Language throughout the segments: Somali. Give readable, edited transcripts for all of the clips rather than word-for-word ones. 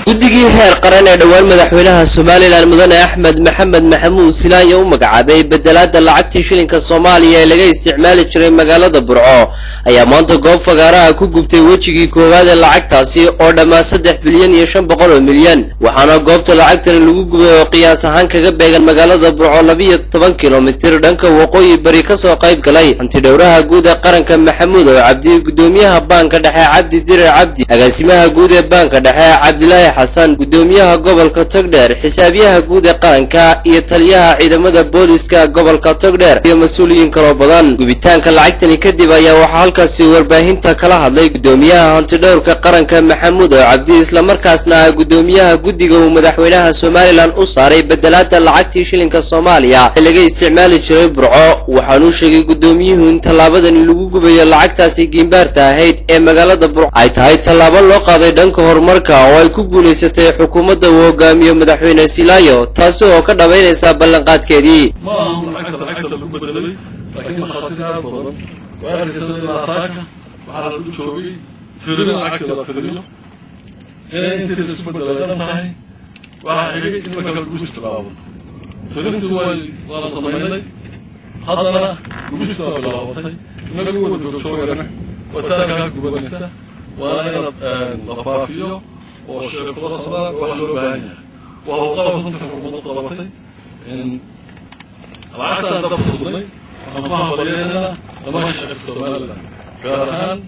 Guddigii heer qaran ee dhowaan madaxweynaha Somaliland, mudane Axmed Maxamed Maxamuud Silaanya, u magacaabay bedelaada lacagtii shilinka Soomaaliya ee laga isticmaali jiray magaalada Burco ayaa maanta goob fagaaraha ku gubtay wejigii koowaad ee lacagtaasi oo dhammaa 3 bilyan iyo 500 milyan. Waxaana goobta lacagtani lagu gubay oo qiyaas ahaan kaga beegan magaalada Burco 12 kilomitir dhanka waqooyi bari kasoo qayb galay hantidhowraha guud ee qaranka Maxamuud Oo Cabdi, gudoomiyaha Baanka Dhexe Cabdi Dirir Cabdi, agaasimaha guud ee Baanka Dhexe Cabdilaahi Xasan, gudoomiyaha gobolka Togdheer, xisaabiyaha guud ee qaranka iyo taliyaha ciidamada booliska gobolka Togdheer iyo mas-uuliyiin kaloo badan. Gubitaanka lacagtani kadib ayaa waxaa halkaasi warbaahinta kala hadlay gudoomiyaha hantidhowrka qaranka Maxamuud Oo Cabdi, islamarkaasna ah gudoomiyaha guddiga uu madaxweynaha Somaliland u saaray bedelaada lacagtii shilinka Soomaaliya ee laga isticmaali jiray Burco. Waxaanuu sheegay gudoomiyuhu in tallaabadani lagu gubayo lacagtaasi giimbaarta ahayd ee magaalada Burco ay tahay tallaabo loo qaaday dhanka horumarka oo ay ku guulaysatay xukuumadda uu hogaamiyo madaxweyne Silaayo, taasi oo ka dhabaynaysa ballanqaadkeedii. Ma ahan lacagta lagu bedelay, laakiin makhaasir aad badan waa arkaysa. Ilaa saaka waxaa la joogay tirin lacagta la tiriyo inay intii la isku bedelay dhan tahay. Waxaa xigay in marka gubista bilaabato. Tirintii waa la samaynay, haddana gubista waa bilaabatay. Inagu wada joogjoogana wataankaa gubanaysa. Waa inaad la faafiyo oo sheeko la socdaan. Waxa loo baahan yahay waa howlqabad runtii xukuumaddu qabatay. Lacagtaan dabka sugnay waxaan ku hambalyeynaa dhammaan shacabka Somaliland, gaar ahaan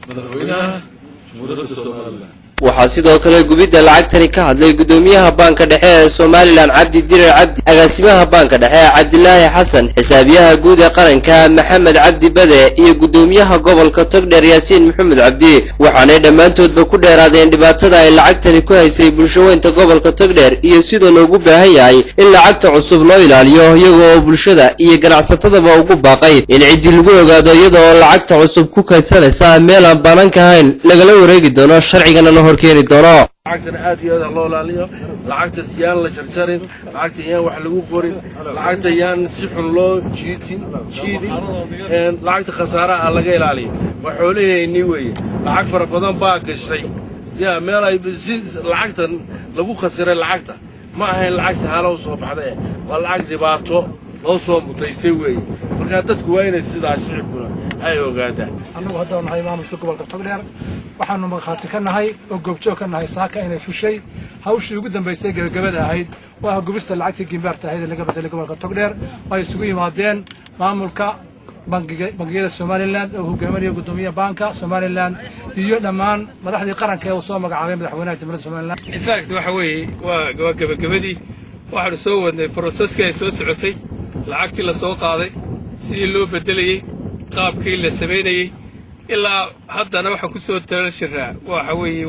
madaxweynaha Jamhuuriyadda Somaliland. Waxaa sidoo kale gubidda lacagtani ka hadlay gudoomiyaha Baanka Dhexe ee Somaliland Cabdi Dirir Cabdi, agaasimaha Baanka Dhexe Cabdilaahi Xasan, xisaabiyaha guud ee qaranka Maxamed Cabdi Bade iyo gudoomiyaha gobolka Togdheer Yaasiin Maxamed Cabdi. Waxaanay dhammaantoodba ku dheeraadeen dhibaatada ay lacagtani ku haysay bulshaweynta gobolka Togdheer iyo sida loogu baahan yahay in lacagta cusub loo ilaaliyo, iyaga oo bulshada iyo ganacsatadaba ugu baaqay in ciddii lagu ogaado iyada oo lacagta cusub ku kaydsanaysa meel aan baananka ahayn lagala wareegi doono, sharcigana la horkeeni doono. Lacagtana aad iyo aad ha loo ilaaliyo. Lacagtaas yaan la jarjarin, lacagta yaan wax lagu qorin, lacagta yaan si xun loo jiitin jiidin. Lacagta khasaaraha ha laga ilaaliyo. Waa xoolaheennii weeye. Lacag fara badan baa gashay yaa meel ay si lacagtan lagu khasiray. Lacagta ma ahayn lacag sahaalo u soo baxday, waa lacag dhibaato loo soo mutaystay weeye. Marka dadku waa inay sidaa shicibkuna ay ogaadaan. Annagu haddaan nahay maamulka gobolka Togdheer, waxaanu markhaati ka nahay oo goobjoog ka nahay saaka inay fushay hawshii ugu dambaysay, gebagabada ahayd, oo ah gubista lacagtii gimbaarta ahayd ee laga bedelay gobolka Togdheer. Ay isugu yimaadeen maamulka bangiga, bangiyada Somaliland oo hogaaminaya guddoomiyaha Baanka Somaliland iyo dhammaan madaxdii qaranka ee uu soo magacaabay madaxweynaha Jamhuuriyadda Somaliland. In fact, waxa weeye waa gebagabadii. Waxaanu soo wadnay processkii ay soo socotay, lacagtii la soo qaaday, sidii loo beddelayey, qaabkii la samaynayey, ilaa haddana waxaan ku soo tala jiraa. Waxa weeye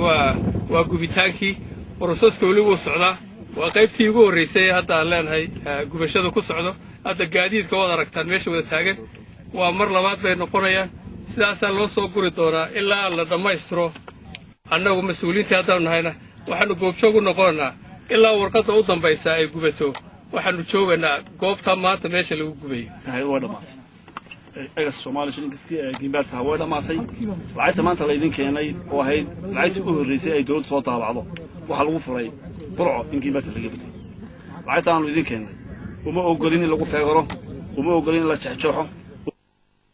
waa gubitaankii. Processka weli wuu socdaa. Waa qaybtii ugu horraysay ee hadda aan leenahay gubashada ku socdo. Hadda gaadiidka waad aragtaan meesha wada taagan. Waa mar labaad bay noqonayaan. Sidaasaa loo soo guri doonaa ilaa la dhammaystiro. Annagu mas-uuliyiintii haddaanu nahayna waxaanu goobjoog u noqonaynaa ilaa warqadda u dambaysa ay gubato. Waxaanu joogaynaa goobta maanta meesha lagu gubayo. Tahay waa dhamaatay egas Soomaali shilinkiskii ee gimbaarta way dhamaatay. Lacagta maanta laydin keenay oo ahayd lacagtii u horreysay ay dowladdu soo daabacdo, waxaa lagu furay Burco in gimbaarta laga bedelo. Lacagta aanu idin keennay uma ogolin in lagu feegaro, uma ogolin in la jexjeexo,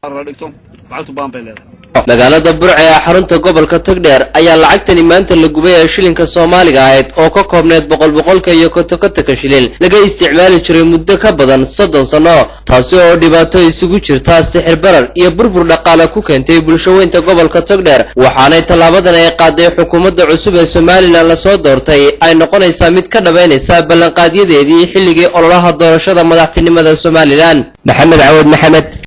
la dhigto. Lacagtu baan bay leedahay. Magaalada Burce ee xarunta gobolka Togdheer ayaa lacagtani maanta la gubay ee shilinka Soomaaliga ahayd oo ka koobneyd boqol boqolka iyo kontonkontonka shilin laga isticmaali jiray muddo ka badan 30 sanno, taasi oo dhibaato isugu jirta sixir barar iyo burbur dhaqaale ku keentay bulshaweynta gobolka Togdheer. Waxaanay tallaabadan ay qaaday xukuumadda cusub ee Somaliland lasoo doortay ay noqonaysaa mid ka dhabaynaysa ballanqaadyadeedii xilligii ololaha doorashada madaxtinimada Somaliland. Maxamed Cawad Maxamed.